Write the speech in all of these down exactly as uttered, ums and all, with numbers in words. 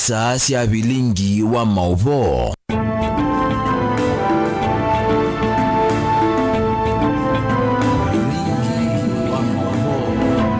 Saa sya vilingi wa maũvoo. Vilingi wa maũvoo.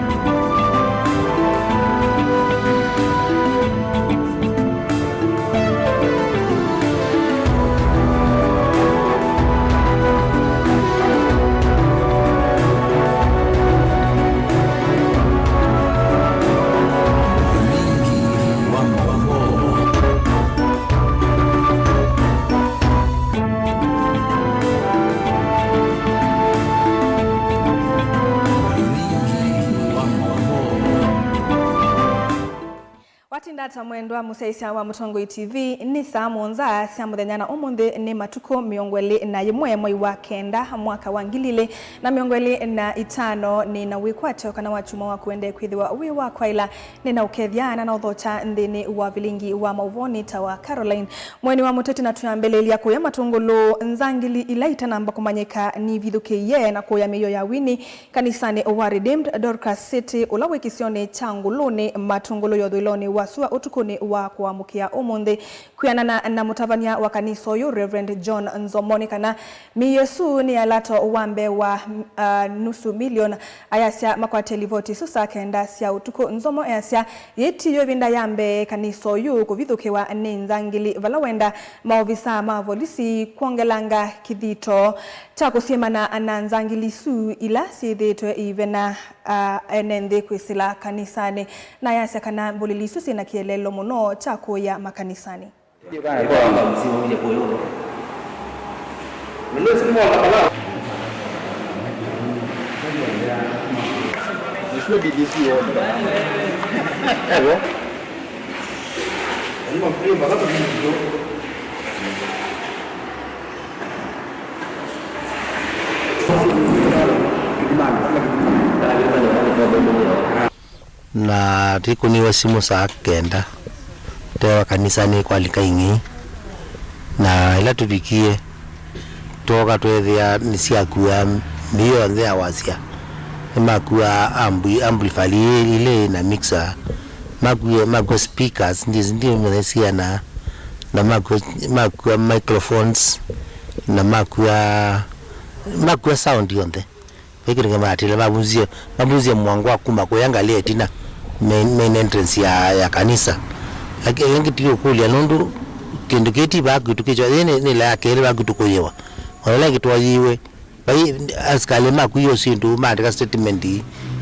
Watinda ata mwendwa mũsyaĩĩsya wa Mũtongoi T V? Nĩ saa mũonza sya mũthenya na ũmũnthĩ nĩ matukũ mĩongo ĩlĩ na yĩmwe mwei wa kenda mwaka wa ngili ilĩ na mĩongo ĩlĩ na itano. Nĩ na wĩkwatyo kana wakyumwa waku ũendee kwĩthĩwa wĩ wa kwaĩla. Nĩ na ũkethya na na ũthokya nthĩnĩ wa vilingi wa maũvoo nĩ ta wa Caroline Mweni wa Mũteti, na twĩambĩlĩlya kũya matũngũlũ. Nzangili ila itanamba kũmanyĩka nivithũkĩie na kũya mĩio ya wini kanisanĩ wa Redeemed Dorcas City, ũla wĩ kĩsionĩ kya Ngũlũnĩ, matũngũlũ ya ũthũĩlonĩ wa sua ũtukũnĩ wa kũamũkĩa ũmũnthĩ. Kwĩanana na mũtavany'a wa kanisa ũyũ, Reverend John Nzomo, nĩ kana mĩio ĩsu nĩ ya lato wa mbee wa, uh, nusu milioni, ayasya. Makwatĩe livoti isu saa kenda sya ũtukũ. Nzomo easya yĩĩ tiyo ĩvinda ya mbee kanisa ũyũ kũvithũkĩwa nĩ nzangili, vala wenda maovisaa ma volisi kwongelanga kĩthito kya kũsyĩmana na nzangili isu ila syĩthĩĩtwe ivena, ah, ene nthĩ kwĩsĩla kanisanĩ. Na ayasya kana mbũlĩli isu syĩ na kĩeleelo mũno kya kũya makanisanĩ. Na tũikũnĩwe simũ saa kenda twewa kanisanĩ kwalika ing'ei, na ĩla tũvikie, twooka tweethĩa nĩsyakua mĩio yonthe ya wasya. Nĩmakua ampli-, amplifier ilĩ na mixer, makua, makua speakers, ndi-, ndimanya siana, na makua, makua microphones, na makua, makua sound yonthe. Vai kĩndũ kĩmwe atĩle, mavunzie, mavunzie mũango wa kuma kũya ngalĩ ya ĩtina, main, main entrance ya, ya kanisa. Lakini ĩngĩ ti ũkũlya, nũndũ kĩndũ kĩĩ ti vaa kwitũ kĩkyo, yĩ nĩ, nĩ ĩla ya kelĩ vaa kwitũ kũyĩwa. Ona ĩla ĩngĩ twayiwe, vai asikalĩ makuie syĩndũ, maandĩka statement,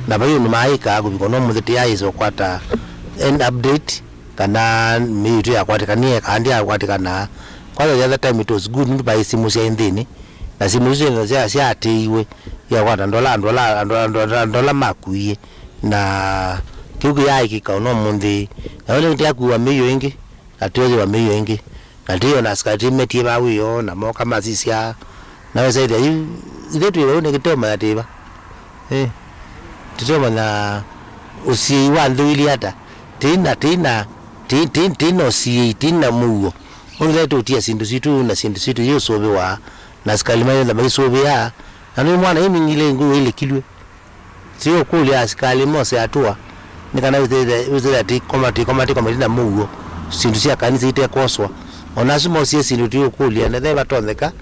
na vai ũndũ maaĩka kũvika ũno mũthĩ tĩyaĩsa ũkwata an update, kana mĩio itũ yakwatĩkanie, kana ndyakwatĩkana. Kwanza the other time it was good, nũndũ vaĩ simũ syaĩ nthĩnĩ, na simũ isu sya, sya, syaatĩĩiwe, yakwata ndola, ndola, ndola, ndola, ndola makuie, na kĩu kĩyaaĩkĩka ona ũmũnthĩ. Na ĩla ĩngĩ tĩyakuwa mĩio ĩngĩ, na tĩoyĩwa mĩio ĩngĩ, na tĩyo na asikalĩ tĩmetie vaa wĩoo, na mooka masisya, na wesaĩthya yu, ithe twĩ vau nĩkĩ tũteũmanya tĩva? Eh, tũteũmanya ũsiĩi wa nthũilie ata? Tĩna, tĩna, tĩ-, tĩ-, tĩna ũsiĩi, tĩna mũuo. Ũndũ tũtia syĩndũ sitũ na syĩndũ sitũ yĩũsũvĩwa, na asikalĩ mayonthe maisũvĩa, na nĩ mwana ĩmingile ngũĩ ĩlĩkilw'e. Siũkũlya asikalĩ mose atua, nĩ kana wĩsĩthĩa, wĩsĩthĩa ti koma, ti koma, ti koma, ti na mũuo, syĩndũ sya kanisa itekoswa. O na asu mosie syĩndũ tiũkũlya, na ve vatonyeka,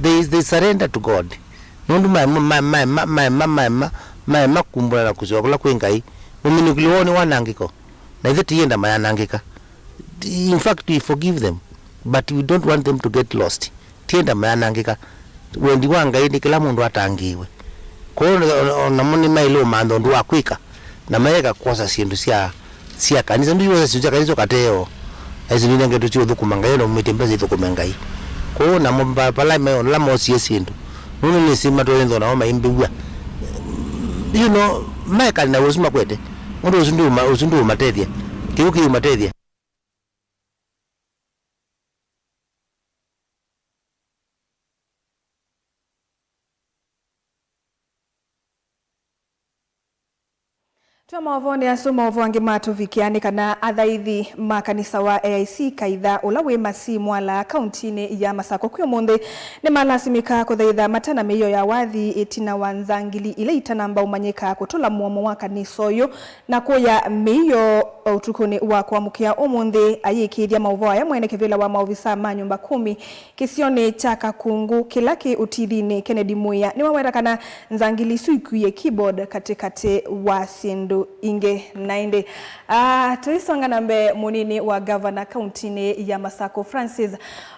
they, they surrender to God. Nũndũ maema, maema, maema, maema, maema, maema kumbũla na kũsyoka kũla kwĩ Ngai. Ũminũkĩlyo woo nĩ wanangĩko, na ithe tiyenda mayanangĩka. In fact, we forgive them, but we don't want them to get lost. Tienda mayanangĩka. Wendi wa Ngai nĩ kĩla mũndũ atangĩĩwe. Kwoou o-, o-, o namo nĩmaĩle ũmantha ũndũ wa kwĩka, na mayeka kwosa syĩndũ sya, sya kanisa. Ndũyosa syĩndũ sya kanisa ũkateo. Na isu nĩ ngetũ sya ũthũkũma Ngai, na umĩtye mbesa ithũkũme Ngai. Kwoou namo mba-, vala me-, vala mosie syĩndũ. Nũndũ nĩsĩ matwaĩthwa nao maimbĩw'a. You know, maekani na ũsu makwete. Ũndũ ũsu ndũũma-, ũsu ndũũmatethya. Kĩu kĩũmatethya. Twa maũvoonĩ asu, maũvoo angĩ matũvikĩa nĩ kana athaithi ma kanisa wa A I C Kaitha, ũla wĩ Masii Mwala, kauntinĩ ya Masakũ, kwĩ ũmũnthĩ nĩmalasimĩka kũthaitha matena mĩio ya wathi ĩtina wa nzangili ila itanamba ũmanyĩka kũtũla mũomo wa kanisa ũyũ na kũya mĩio O ũtukũnĩ wa kũamũkĩa ũmũnthĩ, ayĩkĩĩthya maũvoo aya, mwene kĩvĩla wa maovisa ma nyũmba kumi kĩsionĩ kya Kakungu kĩla kĩ ũtithinĩ, Kennedy Muia, nĩwaweta kana nzangili isu ikwie keyboard katĩkatĩ wa syĩndũ ingĩ. Na ĩndĩ, ah, tũisonga na mbee, mũnini wa ngavana kauntinĩ ya Masakũ, Francis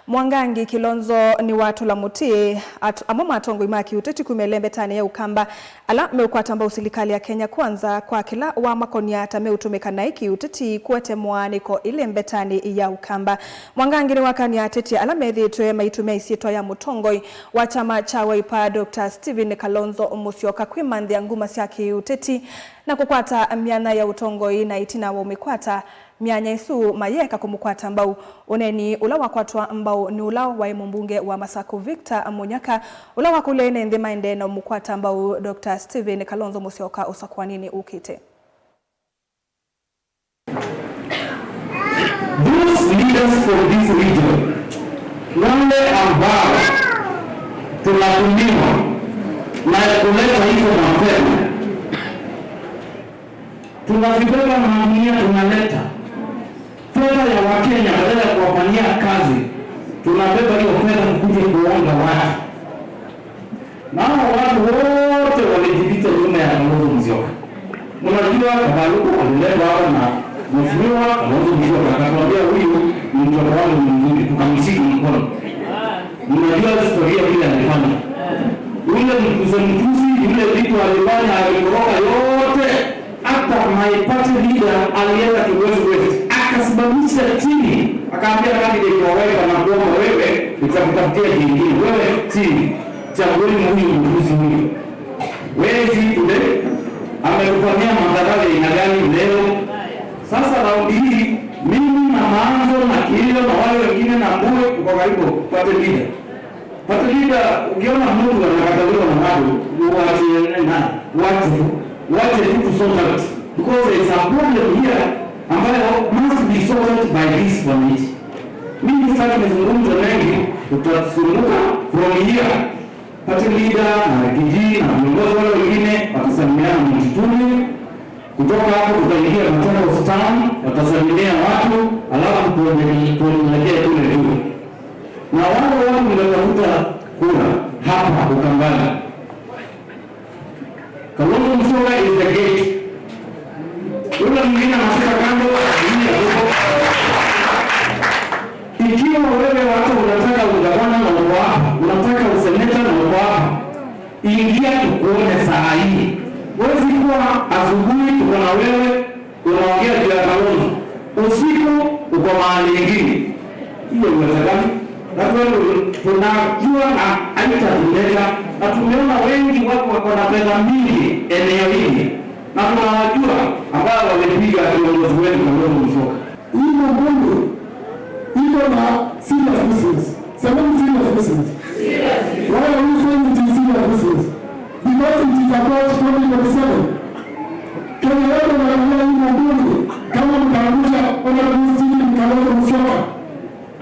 Mwangangi Kilonzo, nĩwatũla mũtĩ at-, amwe ma atongoi ma kĩũteti kuma ĩlembetanĩ ya Ũkamba ala meũkwata mbau silikalĩ ya Kenya Kwanza kwa kĩla wamakonia ta meũtũmĩka naĩ kĩũteti kũete mwaanĩko ĩlembetanĩ ya Ũkamba. Mwangangi nĩwakany'a ateti ala methĩĩtwe maitũmĩa ĩsyĩtwa ya mũtongoi wa kyama kya Wiper, Doctor Stephen Kalonzo Musyoka, kwĩmanthĩa nguma sya kĩũteti na kũkwata myanya ya ũtongoi, na ĩtina wa ũmĩkwata myanya ĩsu mayĩeka kũmũkwata mbau. Ũneeni ũla wakwatwa mbau nĩ ũla waĩ mũmbunge wa Masakũ, Victor Munyaka, ũla wakũlya ene nthĩ maendee na ũmũkwata mbau Doctor Stephen Kalonzo Musyoka ũsakũaninĩ ũkĩte. Those leaders from this region, wale ambao tunatumiwa na kuleta hizo mapema, tunazibeba magunia, tunaleta fedha ya Wakenya badala ya kuwafanyia kazi, tunabeba hiyo fedha tukuje kuonga watu. Na hao watu wote walijificha nyuma ya Kalonzo Musyoka. Mnajua Kabaluku aliletwa hapa na Mheshimiwa Kalonzo Musyoka, akatuambia, "Huyu ni mtoto wangu mzuri," tukamshika mkono. Mnajua historia vile alifanya. Yule mzee Mtusi, yule vitu alifanya, alitoroka yote. Hata my party leader alienda Kibwezi West, akasimamisha chini, akaambia candidate wa Wiper na kuomba, "Wewe, nitakutafutia jingine. Wewe chini, chagueni huyu Mtusi huyu." Where is he today? Ametufanyia madharau ya aina gani leo? Sasa raundi hii, mimi na Maanzo na Kilio na wale wengine na Mburi tuko karibu party leader. Party leader, ukiona mtu anakataliwa na bado, uache na, uache tu, uache tu to sort out. Because there is a problem here ambayo must be sorted by this committee. Mimi sitaki nizungumze mengi, tutasumbuka from here. Party leader na Rigiji na viongozi wale wengine watasalimiana msituni. Kutoka hapo tutaingia Machakos Town, watasalimia watu, alafu tuende-, tuelekee kule juu. Na wale watu mnatafuta kura hapa Ukambani, Kalonzo Musyoka is the gate. Yule mwingine anafika kando, mwingine yuko. Ikiwa wewe hata unataka ugavana na uko hapa, unataka useneta na uko hapa, ingia tukuone saa hii. Huwezi kuwa asubuhi tuko na wewe, unaongea juu ya Kalonzo, usiku uko mahali ingine. Hiyo iwezekani? Na tuwe tu-, tunajua na haitatendeka, na tumeona wengi watu wako na fedha mingi eneo hili, na tunawajua ambao walipiga kiongozi wetu Kalonzo Musyoka. Hii Mumbuni iko na serious business. Semeni serious business. Why are we saying it is serious business? Because it is about twenty twenty-seven. Kenya yote inaangalia hii Mumbuni kama mtaangusha Honorable Stephen Kalonzo Musyoka.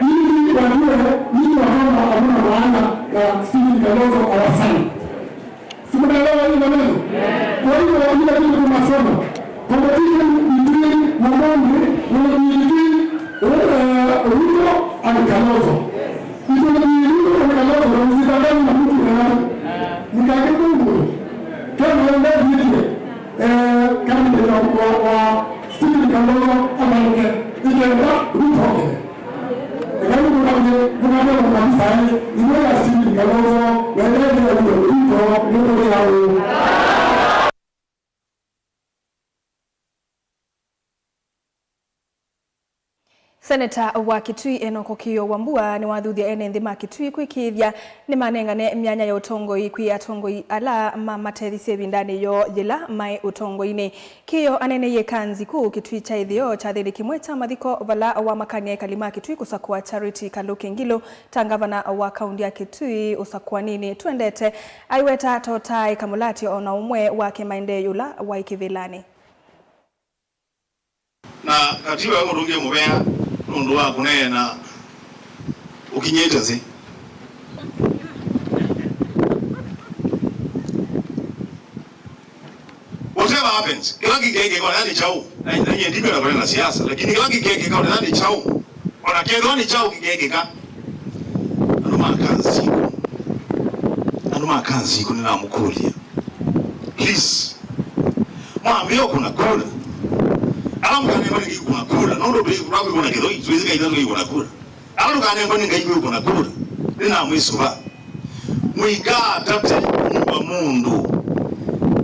Ili wajue nyinyi wa Kamba hamna maana na Stephen Kalonzo our son. Si mnaelewa hii maneno? Kwa hivyo, ile kitu tunasema, competition between Mumbi will be between, uh, Ruto and Kalonzo. It will be Ruto and Kalonzo, na msidanganywe na mtu yeyote. Mkake Mungu, kama ndio vile, eh, candidate wa, wa, wa Stephen Kalonzo, ama mke, ikaenda Ruto. Ĩkai mũkambye, mũkambye kwa kanisa, ĩĩ, ĩno ya Stephen Kalonzo, na ĩla ĩngĩ ya William Ruto, nĩ mũthĩa ũũ. Seneta wa Kitui Enock Kĩĩo Wambua nĩwathuthya ene nthĩ ma Kitui kwĩkĩĩthya nĩmanengane myanya ya ũtongoi kwĩ atongoi ala mamatethisye ĩvindanĩ yoo yĩla maĩ ũtongoinĩ. Kĩĩo aneeneie Kanziku, Kitui kya ĩtheo, kyathĩnĩ kĩmwe kya mathiko, vala wamakany'a ekali ma Kitui kũsakũa Charity Kaluki Ngilu ta ngavana wa kaunti ya Kitui ũsakũaninĩ. Twendete aiweta Totai Kamũlati o na ũmwe wake maendee yũla waĩ kĩvĩlanĩ. Na katiba ĩmũtũngie mũvea nũndũ wa kũneena ũkinyĩte nzĩ. Whatever happens. Kĩla kĩkekĩka ona nĩ kyaũ? Na na nyie ndikwenda kũneena siasa, lakini kĩla kĩkekĩka ona nĩ kyaũ? Ona kethĩwa nĩ kyaũ kĩkekĩka. Andũ ma Kanziku. Andũ ma Kanziku nĩnamũkũlya. Please. Mwambie ũkũna kura. Ala mũkanengwa nĩ ngai ũkũna kura. Nũndũ ndwĩ kura kwĩkũna kĩthoi. Twĩsĩ kaitha twĩ kũna kura. Ala ndũkanengwa nĩ ngai kwĩ ũkũna kura. Nĩnamwĩsũva. Mũikatate nyũmba mũndũ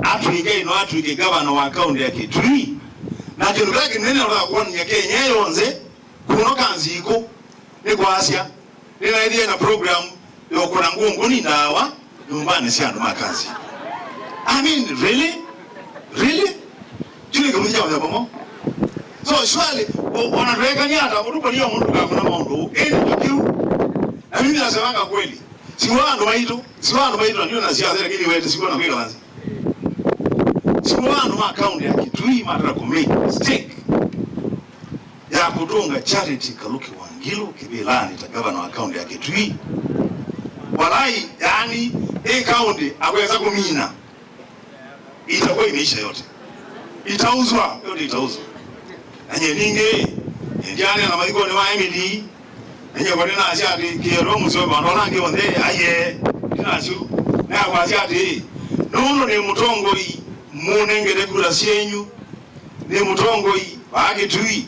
atw'ĩke ĩno atw'ĩke gavana wa kaũntĩ ya Kitui. Na kĩndũ kĩla kĩnene ũtakwonany'a Kenya yonthe, kũno Kanziku nĩ kwasya nĩnaĩthĩe na program ya ũkũna ngũngũni ndawa nyũmbanĩ sya andũ ma Kanziku. I mean, really? Really? Kyu nĩ kĩmũthi kya ũthembo mo? So surely, o- ona twekania ata, ũndũ kũlio mũndũ kakũna maũndũ ĩndĩ kĩu. Na mimi nasemanga kweli. Siwa andũ maitũ, siwa andũ maitũ na ndio na siasa, lakini wewe siwa na kwĩka wazi. Siwa andũ ma kaũntĩ ya Kitui matara kũ make mistake ya kũtũnga Charity Kaluki Wangilu kĩvĩlanĩ ta gavana wa kaũntĩ ya Kitui. Walai, yani, hii kaũntĩ akweza kũmina. Itakuwa imeisha yote. Itauzwa, yote itauzwa. Na nyie ningĩ, ndiane na mathikoni wa Emily, na nyie kwa nĩnasya atĩ, kĩerwa mũsyo vandũ ala angĩ onthe, aye, ndinasyo. Na kwasya atĩ, nũndũ nĩ mũtongoi mũnengete kura syenyu, nĩ mũtongoi wa Kitui,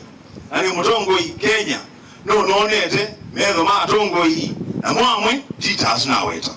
na nĩ mũtongoi Kenya, nũnonete metho ma atongoi, na mwamwe, titas naweta.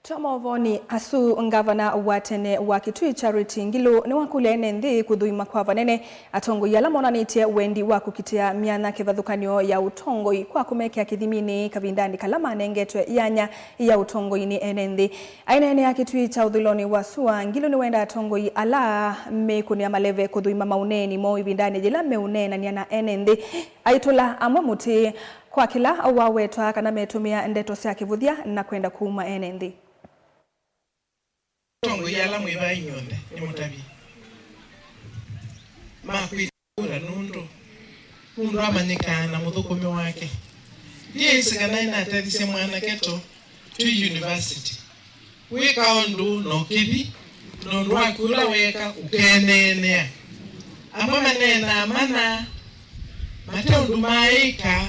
Twa maũvoonĩ asu, ngavana wa tene wa Kitui Charity Ngilu nĩwakũlya ene nthĩ kũthũima kwa vanene atongoi ala monanĩtye wendi wa kũkitĩa myanya kĩvathũkany'o ya ũtongoi kwa kũmekĩa kĩthiminĩ kavindanĩ kala manengetwe yanya ya ũtongoi nĩ ene nthĩ. Aineenea Kitui kya ũthũĩlonĩ wa sua, Ngilu nĩwendaa atongoi ala mekũnĩa maleve kũthũima maũneeni moo ĩvindanĩ yĩla meũneenany'a na ene nthĩ. Aitũla amwe mũtĩ kwa kĩla wawetwa kana metũmĩa ndeto sya kĩvũthya na kwenda kũuma ene nthĩ. Atongoi ala mwĩ vaa inyw'onthe nĩmũtavye ma kwĩkũla nũndũ mũndũ amanyĩkaa na mũthũkũmi wake. Ndiĩsĩ kana nĩnatethisye mwanake to twĩ university. Wĩka ũndũ na ũkĩthi, na ũndũ waku ũla weeka ũkeneenea. Amwe maneenaa mana, mate ũndũ maaĩka.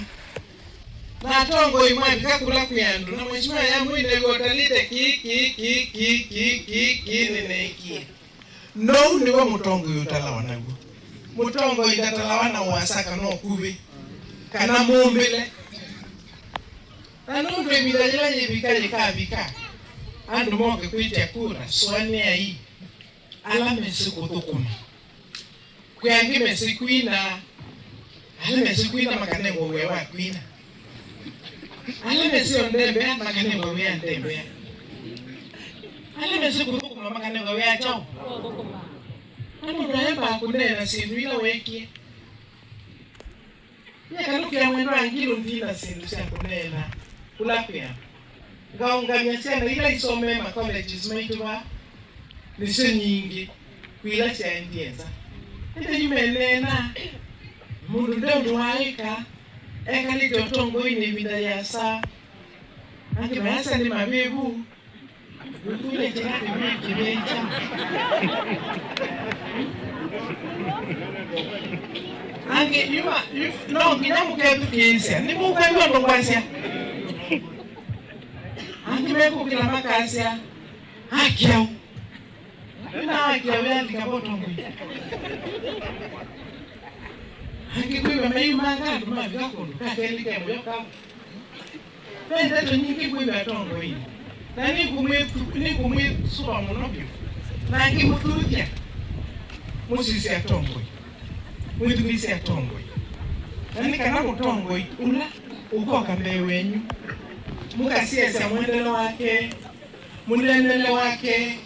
Na atongoi mwavika kũla kwĩ andũ, na mheshimiwa ya mwĩneew'a ũtalĩte kĩĩ, kĩĩ, kĩĩ, nĩneekie. Nũu nĩw'o mũtongoi ũtalawa naw'o. Mũtongoi ndatalawa na ũasa kana ũkuvĩ, kana mũmbĩle. Na nũndũ ĩvinda yĩla yĩvika yĩkavika, andũ moke kwĩtya kura, sũanĩai ala mesĩ kũthũkũma. Kwĩ angĩ mesĩ kwina, ala mesĩ kwina makanengwa wĩa wa kwina. Ala mesĩ o ndembea makanengwa wĩa ndembea. Ala mesĩ kũthũkũma makanengwa wĩa kyaũ? Andũ mayambaa kũneena syĩndũ ila weekie. Nĩkalũkĩa mwendwa Ngilu ndina syĩndũ sya kũneena kũla kwĩ andũ. Ngaũngamya syana ila isomee ma colleges maitũ vaa, nĩsyo nyingĩ kwĩ ila syaendie nza. Ĩndĩ yu meneena, mũndũ nde ũndũ waaĩka, ekalĩte ũtongoinĩ ĩvinda yĩasa. Angĩ mayasya nĩ mavĩvu. Ũkũlya kĩla kĩvĩkĩvĩkya. Angĩ yuma, yu-, no nginya mũkethukĩĩsya. Nĩmũkwĩw'a ũndũ ngwasya. Angĩ mekũkĩla makasya, "Akyaũ? Nĩna akyaũ yalika votongoi." Angĩ kwĩw'a meimanga andũ mavika kũndũ, kakelĩ ke mũyo kau. Ve ndeto nyingĩ kwĩw'a atongoinĩ, na nĩngũmwĩthu-, nĩngũmwĩsũva mũno vyũ, na ngĩmũthuthya. Mũsisye atongoi, mwĩthukĩĩsye atongoi, na nĩ kana mũtongoi ũla ũkoka mbee wenyu, mũkasiasya mwendele wake, mũneenele wake,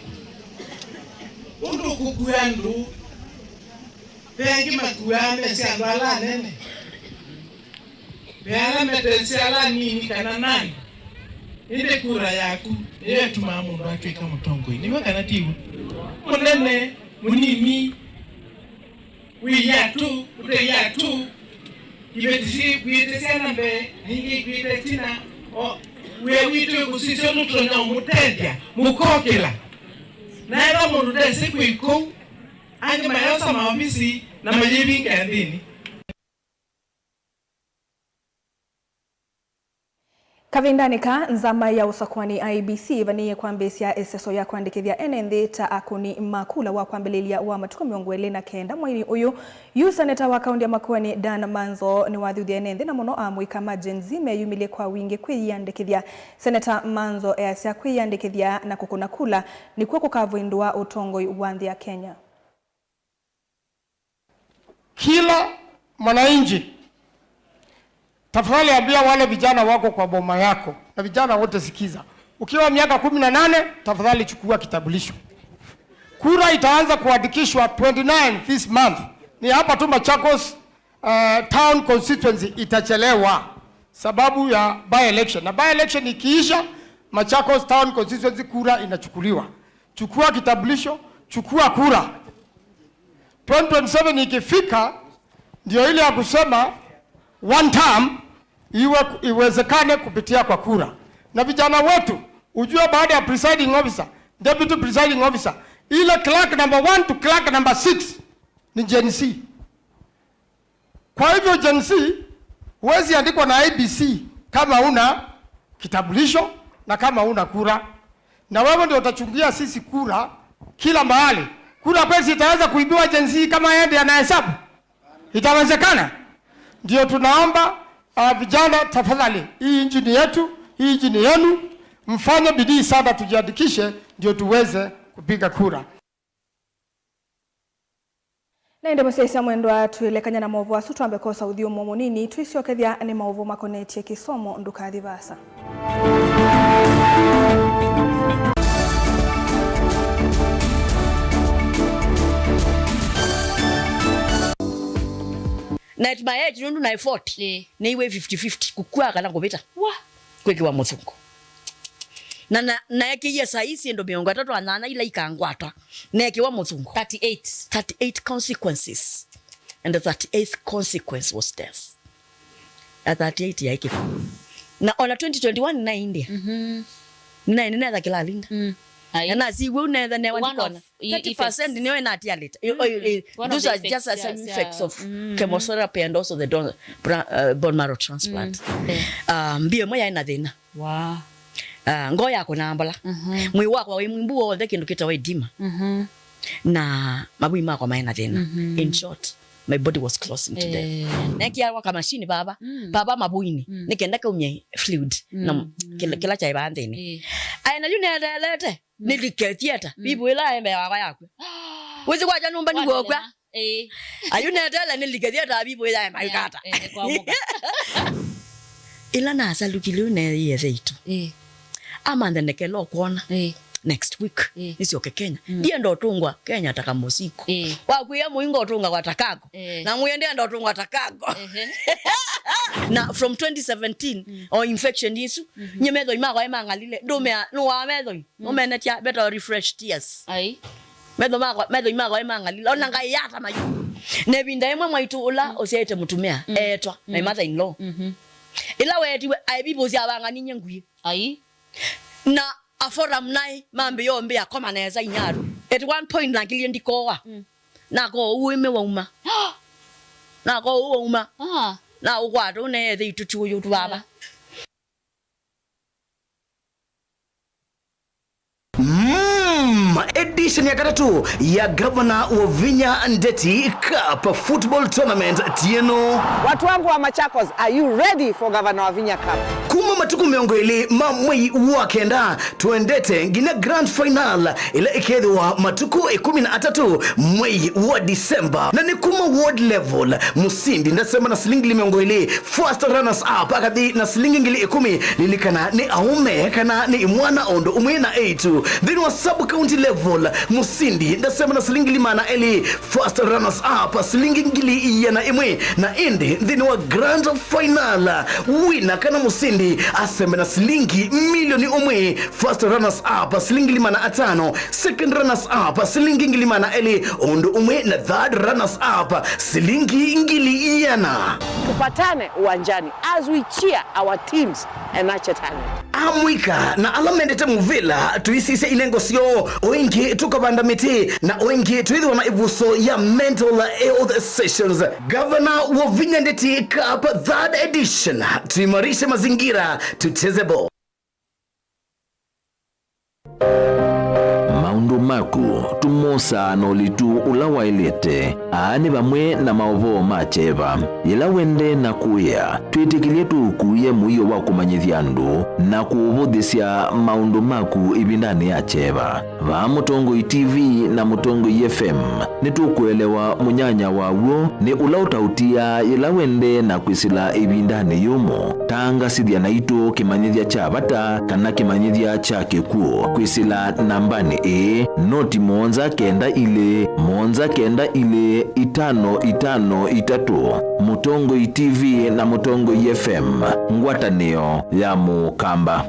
ũndũ ũkũkua andũ. Ve angĩ makuaa mesĩ andũ ala anene. Ve ala metesĩ ala anini kana nani. Ĩndĩ kura yaku nĩyo ĩtumaa mũndũ atw'ĩka mũtongoi. Nĩw'o kana tiw'o? Mũnene, mũnini, wĩ iatũ, ũte iatũ, iveti syĩkuĩte syana mbee, na ingĩ ikuĩte ĩtina. O wĩa witũ ĩkũsisya ũndũ tũtonya ũmũtethya, mũkokĩla. Na ethwa mũndũ ndesĩ kwĩ kũu, angĩ mayosa maovisi na mayĩvinga nthĩnĩ. Kavindanĩ kaa, nzama ya ũsakũani I E B C ĩvanĩĩe kwambĩĩsya ĩseso ya kwandĩkĩthya ene nthĩ ta akũni ma kula wa kwambĩlĩlya wa matukũ mĩongo ĩlĩ na kenda mweinĩ ũyũ. Yu seneta wa kaũntĩ ya Makueni, Dan Manzo, nĩwathuthya ene nthĩ, na mũno amũika ma Gen Z, meyumĩlye kwa wingĩ kwĩyĩandĩkĩthya. Seneta Manzo easya kwĩyĩandĩkĩthya na kũkũna kula nĩkw'o kũkavũndũa ũtongoi wa nthĩ ya Kenya. Kila mwananchi, tafadhali ambia wale vijana wako kwa boma yako, na vijana wote sikiza, ukiwa miaka kumi na nane, tafadhali chukua kitambulisho. Kura itaanza kuandikishwa twenty nine this month. Ni hapa tu Machakos, uh, town constituency itachelewa sababu ya by election. Na by election ikiisha, Machakos town constituency kura inachukuliwa. Chukua kitambulisho, chukua kura. Twenty twenty-seven ikifika, ndio ile ya kusema one term iwe, iwezekane kupitia kwa kura. Na vijana wetu, ujue baada ya presiding officer, deputy presiding officer, ile clerk number one to clerk number six ni Gen Z. Kwa hivyo Gen Z, huwezi andikwa na I E B C kama una kitambulisho na kama una kura. Na wewe ndio utachungia sisi kura kila mahali. Kura kweli itaweza kuibiwa Gen Z kama yeye ndiye anahesabu? Itawezekana? Ndio tunaomba, uh, vijana, tafadhali, hii nchi ni yetu, hii nchi ni yenu, mfanye bidii sana tujiandikishe ndio tuweze kupiga kura. Na ĩndĩ mũsyaĩĩsya mwendwa, twĩlekany'a na maũvoo asu twambe kwosa ũthyũmũo mũnini, twĩsyokethya nĩ maũvoo makonetye kĩsomo. Ndũkathi vaasa. Na at my age, nũndũ naĩ forty, ĩĩ, nĩiw'ĩ fifty fifty, kũkw'a kana kũvĩta. Wa? Kwĩkĩwa mũthũngũ. Na, na, naekĩie saa ii syĩndũ mĩongo ĩtatũ na nyanya ila ikangwata. Neekĩwa mũthũngũ. Thirty-eight. Thirty-eight consequences. And the thirty-eighth consequence was death. A thirty-eight yaĩ kĩko. Na ona twenty twenty-one nĩnaĩ India. Mhm. Nĩnaĩ, nĩneetha kĩlalinda. Mm. Ai. Na nasiw'e ũneetha newa. One ndikona. Of i-, thirty percent effects. Nĩyo ĩnatialĩte. Mm. One of the effects, yeah, yeah. Ĩ-, ĩ-, those are just a few effects of, mm, chemotherapy and also the don-, bra-, uh, bone marrow transplant. Mm. Yeah. Uh, mbio ĩmwe yaĩ na thĩna. Wow. Uh, ngoo yakwa ĩnambola. Mhm. Mwĩĩ wakwa wĩ mwimbu w'onthe kĩndũ kĩtawa edema. Mhm. Na mavui makwa maĩ na thĩna. Mhm. In short, my body was closing to death. Eh. Neekĩawa kamashini vava, mm, vava mavuinĩ, mm, nĩ kenda kaumye fluid na, mm, kĩla, kĩla kyaĩ vaa nthĩnĩ. Eh. Aĩ na yu nĩeleelete. Nĩlike theater, mm, vivũ ĩla aĩ mbee wakwa yakw'a. Wĩsĩ kwakya nyũmba nĩw'okw'a. Ĩĩ. Ayu neteele nĩlike theater, vivũ ĩyae maikata. Eh, eh, kwamũka. Ĩla nasalukile ũu neeie ĩthe itũ. Ĩĩ. Amanthe ndekela ũkwona. Ĩĩ. Next week, ĩĩ, nĩsyoke Kenya. Mm. Ndienda ũtũngwa Kenya ta kamũsiko. Ĩĩ. Wakwĩa mũingo ũtũngagwa ta kako. Ĩĩ. Na mwĩĩ ndienda ũtũngwa ta kako. Ehe. Na from twenty seventeen, mm, o infection isu, mhm, nye methoi makwa emang'alile. Ndũmea, nũwaa methoi. Mm. Ũmenetya, better refresh tears. Ai. Metho makwa, methoi makwa emang'alile. Ona ngai yata mayu. Na ĩvinda ĩmwe mwaitũ ũla, mm, ũsyaĩte mũtumĩa, mm, eetwa, my, mm, mother in law. Mhm. Ĩla weetiwe, aĩ vivũ syavang'aninye ngui. Ai. Na aforum naĩ, mambĩ yombĩ akoma nesa inyaru. At one point nakilie ndikowa. Mm. Nakowa ũĩme wauma. Nakowa ũu wauma. Ah. Na ũkwata ũneethe itũti ũyũ tũvava. Ah. Mm, edition ya katatũ ya Gavana Wavinya Ndeti Cup Football Tournament tieno. Watu wangu wa Machakos, are you ready for Gavana Wavinya Cup? Kuma matukũ mĩongo ĩlĩ ma mwei wa kenda, twendete nginya grand final ĩla ĩkethĩwa matukũ ĩkũmi na atatũ mwei wa December. Na nĩ kuma ward level, mũsindi ndasemba na silingi ngili mĩongo ĩlĩ, first runners up akathi na silingi ngili ĩkũmi. Lilikana nĩ aũme kana nĩ imwana o ũndũ ũmwe na eĩtu. Nthĩnĩ wa sub county level, mũsindi ndasemba na silingi ngili maana elĩ, first runners up silingi ngili iana ĩmwe. Na ĩndĩ nthĩnĩ wa grand final, wina kana mũsindi asembe na silingi milioni ũmwe, first runners up silingi ngili maana atano, second runners up silingi ngili maana elĩ, o ũndũ ũmwe na third runners up silingi ngili iana. Tupatane uwanjani as we cheer our teams and nurture talent. Amũika na ala mendete mũvĩla, tũisisya inengo syoo, o ĩngĩ tũkavanda mĩtĩ, na o ĩngĩ twĩthĩwa na ĩvuso ya mental health sessions. Gavana wa Vinya Ndeti Cup third edition, tuimarishe mazingira, tucheze ball. Maũndũ maku, tũmosaa na ũlitu ũla waĩlĩte. Aa nĩ vamwe na maũvoo ma kyeva. Yĩla wende na kũĩa, twĩtĩkĩlye tũũkuĩe mũio wa kũmanyĩthya andũ na kũũvũthĩsya maũndũ maku ĩvindanĩ ya kyeva. Vaa Mũtongoi T V na Mũtongoi F M, nĩtũkũelewa mũnyanya wa w'o nĩ ũla ũtaũtiaa yĩla wende na kwĩsĩla ĩvindanĩ yũmũ. Tangasĩthya naitũ kĩmanyĩthya kya vata kana kĩmanyĩthya kya kĩkw'ũ kwĩsĩla nambanĩ ĩĩ, noti mũonza kenda ilĩ, mũonza kenda ilĩ, itano itano itatũ. Mũtongoi T V na Mũtongoi F M, ngwatanĩo ya Mũkamba.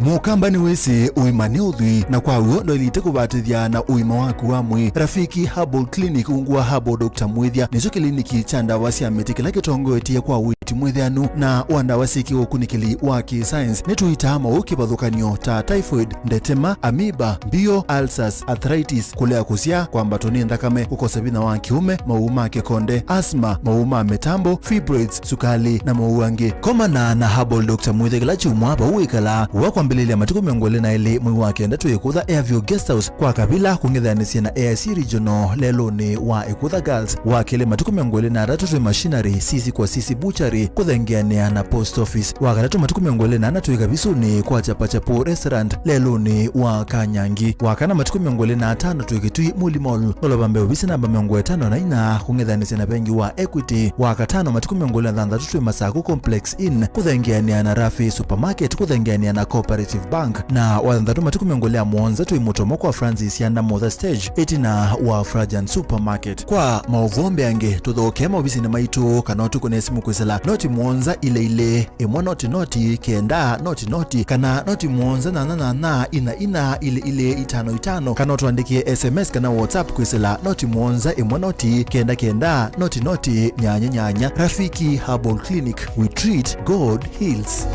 Mũkamba nĩwĩsĩ ũima nĩ ũthwii, na kwa w'o ndwaĩlĩte kũvatĩthya na ũima waku wa mwĩĩ. Rafiki Herbal Clinic ungu wa Herbal Doctor Mwĩthya nĩkyo kĩliniki kya ndawa sya mĩtĩ kĩla kĩtongoetye kwa ũiiti mwĩthĩanu na wa ndawa syĩ kĩũkunĩkĩli wa kĩ-science. Nĩtũitaa maũũ kĩvathũkany'o ta typhoid, ndetema, amoeba, mbio, ulcers, arthritis, kũlea kũsyaa, kwambatwa nĩ nthakame, kũkosa vinya wa kĩũme, maũũ ma kĩkonde, asthma, maũũ ma mĩtambo, fibroids, sukalĩ, na maũũ angĩ. Komana na Herbal Doctor Mwĩthya kĩla kyumwa vau wĩkalaa. Wa kwambĩlĩlya matukũ mĩongo ĩlĩ na elĩ mwei wa kenda twĩ Ĩkũtha Airview Guest House kwa Kavila kũng'ethanĩsya na A I C Regional lelũnĩ wa Ĩkũtha Girls. Wa kelĩ matukũ mĩongo ĩlĩ na atatũ twĩ Machinery, sisi kwa sisi butchery kũthengeanĩa na post office. Wa katatũ matukũ mĩongo ĩlĩ na ana twĩ Kavisunĩ kwa Chapachapu Restaurant lelũnĩ wa Kanyangi. Wa kana matukũ mĩongo ĩlĩ na atano twĩ Kĩtui Muli Mall, nũlova mbee ovisi namba mĩongo ĩtano na inya kũng'ethanĩsya na vengi wa Equity. Wa katano matukũ mĩongo ĩlĩ na thanthatũ twĩ Masaku Complex Inn kũthengeanĩa na Rafi Supermarket kũthengeanĩa na Cooperative Bank. Na wa thanthatũ matukũ mĩongo ĩlĩ na mũonza twĩ Mũtomo kwa Francis Yanda Motha Stage ĩtina wa Frajan Supermarket. Kwa maũvoo mbeange, tũthokee maovisinĩ maitũ kana ũtũkũne simũ kwĩsĩla noti mũonza ilĩ ilĩ, ĩmwe noti noti, kenda noti noti, kana noti mũonza nyanya nyanya, ina ina, ilĩ ilĩ, itano itano, kana ũtũandĩkĩe S M S kana WhatsApp kwĩsĩla noti mũonza ĩmwe noti, kenda kenda, noti noti, nyanya nyanya. Rafiki Herbal Clinic, we treat, God heals.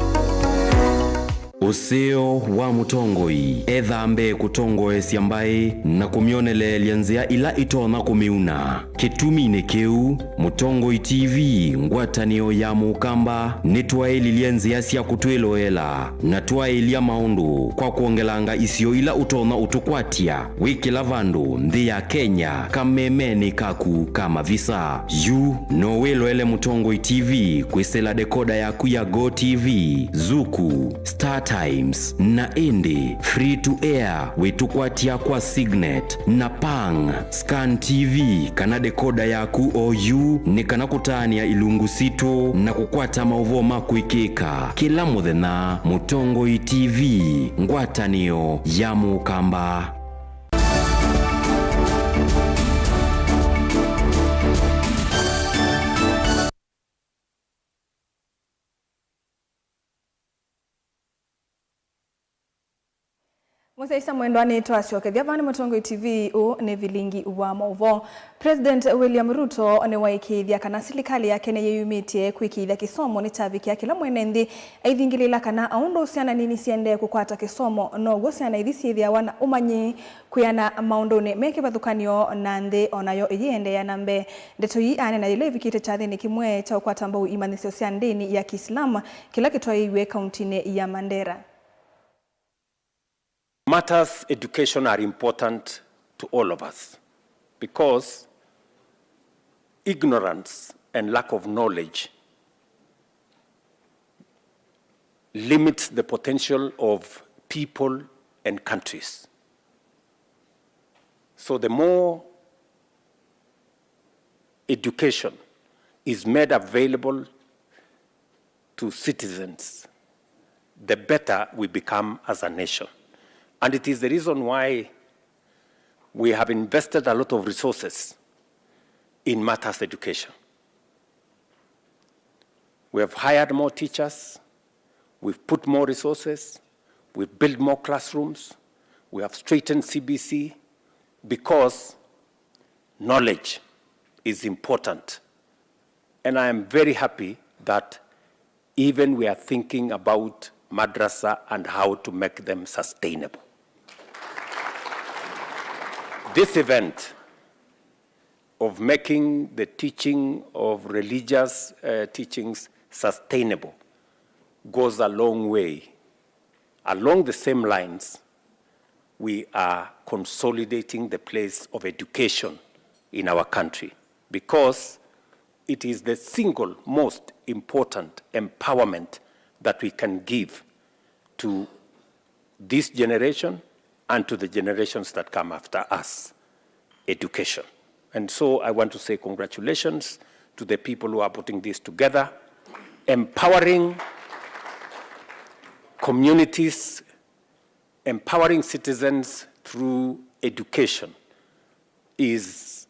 Ũseo wa mũtongoi. Etha mbee kũtongoesya mbaĩ na kũmyoneleelya nzĩa ila itonya kũmĩuna. Kĩtuminĩ kĩu, Mũtongoi T V, ngwatanĩo ya Mũkamba, nĩtwaĩlilye nzĩa sya kũtwĩloela na twaĩlya maũndũ kwa kwongelanga isio ila ũtonya ũtũkwatya wĩ kĩla vandũ nthĩ ya Kenya kamemenĩ kaku ka mavisa. Yu no wĩloele Mũtongoi T V kwĩsĩla dekoda yaku ya Go T V, Zuku, Star Times, na ĩndĩ free to air wĩtũkwatya kwa Signet na Pang. Scan T V kana dekoda yaku oyu nĩ kana kũtaanĩa ilungu sitũ na kũkwata maũvoo ma kwĩkĩka kĩla mũthenya. Mũtongoi T V, ngwatanĩo ya Mũkamba. Mũsyaĩĩsya mwendwa, nĩtwasyokethya vaa nĩ Mũtongoi T V. Ũũ nĩ vilingi wa maũvoo. President William Ruto nĩwaĩkĩĩthya kana silikalĩ yake nĩyĩyumĩtye kwĩkĩĩthya kĩsomo nĩkyavikĩa kĩla mwene nthĩ aithingĩlĩĩla kana o ũndũ syana nini siendee kũkwata kĩsomo, now'o syana ithi syĩthĩawa na ũmanyi kwĩana maũndũnĩ me kĩvathũkany'o na nthĩ o nayo ĩyĩendeea na mbee. Ndeto ii aneena yĩla ĩvikĩte kyathĩnĩ kĩmwe kya ũkwata mbau imanyĩsyo sya ndĩni ya Kĩislamu kĩla kĩtwaĩiw'e kauntinĩ ya Mandera. Matters education are important to all of us because ignorance and lack of knowledge limits the potential of people and countries. So the more education is made available to citizens, the better we become as a nation. And it is the reason why we have invested a lot of resources in matters education. We have hired more teachers, we've put more resources, we've built more classrooms, we have straightened C B C because knowledge is important And I am very happy that even we are thinking about madrasa and how to make them sustainable. This event of making the teaching of religious, uh, teachings sustainable goes a long way. Along the same lines, we are consolidating the place of education in our country, because it is the single most important empowerment that we can give to this generation and to the generations that come after us, education. And so I want to say congratulations to the people who are putting this together. Empowering communities, empowering citizens through education is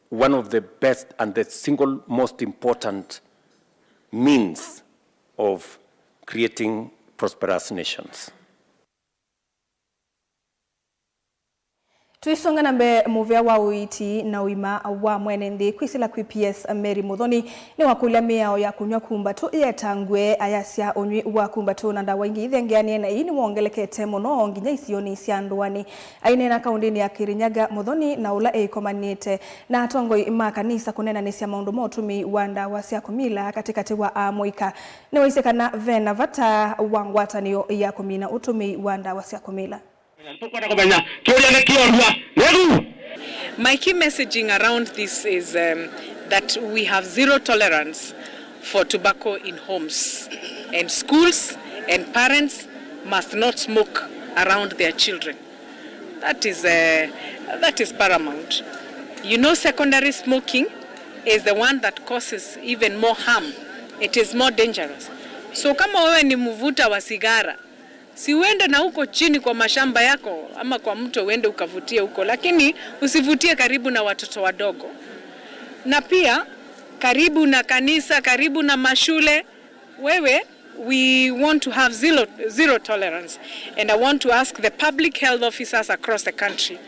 one of the best and the single most important means of creating prosperous nations. Tũisonga na mbee, mũvĩa wa ũiiti na ũima wa mwene nthĩ kwĩsĩla kwĩ P S Mary Muthoni nĩwakũlya mĩao ya kũnyw'a kumbatũ yetangwe, ayasya ũnyw'i wa kumbatũ na ndawa ingĩ ithengeanĩe na ii nĩwongelekete mũno nginya isionĩ sya ndũanĩ. Aineena kaũndĩnĩ ya Kirinyaga, Muthoni na ũla eĩkomanĩte na atongoi ma kanisa kũneenanĩsya maũndũ ma ũtũmĩi wa ndawa sya kũmila katĩkatĩ wa amũika, nĩwaisye kana ve na vata wa ngwatanĩo ya kũmina ũtũmĩi wa ndawa sya kũmila. Tũkwenda kũmenya kĩũria nĩ kĩolua nĩgu. My key messaging around this is, um, that we have zero tolerance for tobacco in homes, and schools and parents must not smoke around their children. That is, uh, that is paramount. You know, secondary smoking is the one that causes even more harm. It is more dangerous. So kama wewe ni mvuta wa sigara, si uende na huko chini kwa mashamba yako ama kwa mto uende ukavutie huko, lakini usivutie karibu na watoto wadogo. Na pia karibu na kanisa, karibu na mashule. Wewe, we want to have zero, zero tolerance. And I want to ask the public health officers across the country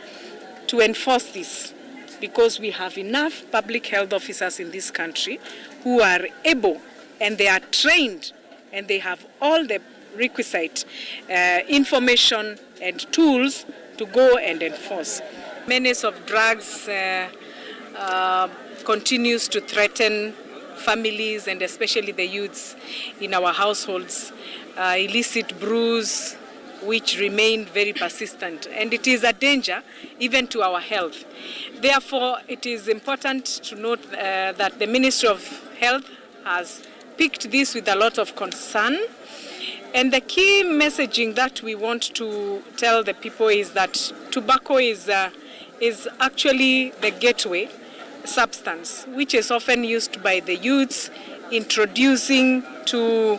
to enforce this, because we have enough public health officers in this country who are able and they are trained and they have all the requisite, uh, information and tools to go and enforce. Menace of drugs, uh, uh, continues to threaten families and especially the youths in our households. Uh, illicit brews, which remain very persistent, and it is a danger even to our health. Therefore, it is important to note, uh, that the Ministry of Health has picked this with a lot of concern. And the key messaging that we want to tell the people is that tobacco is, uh, is actually the gateway substance, which is often used by the youths introducing to,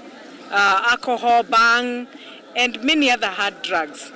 uh, alcohol, bhang, and many other hard drugs.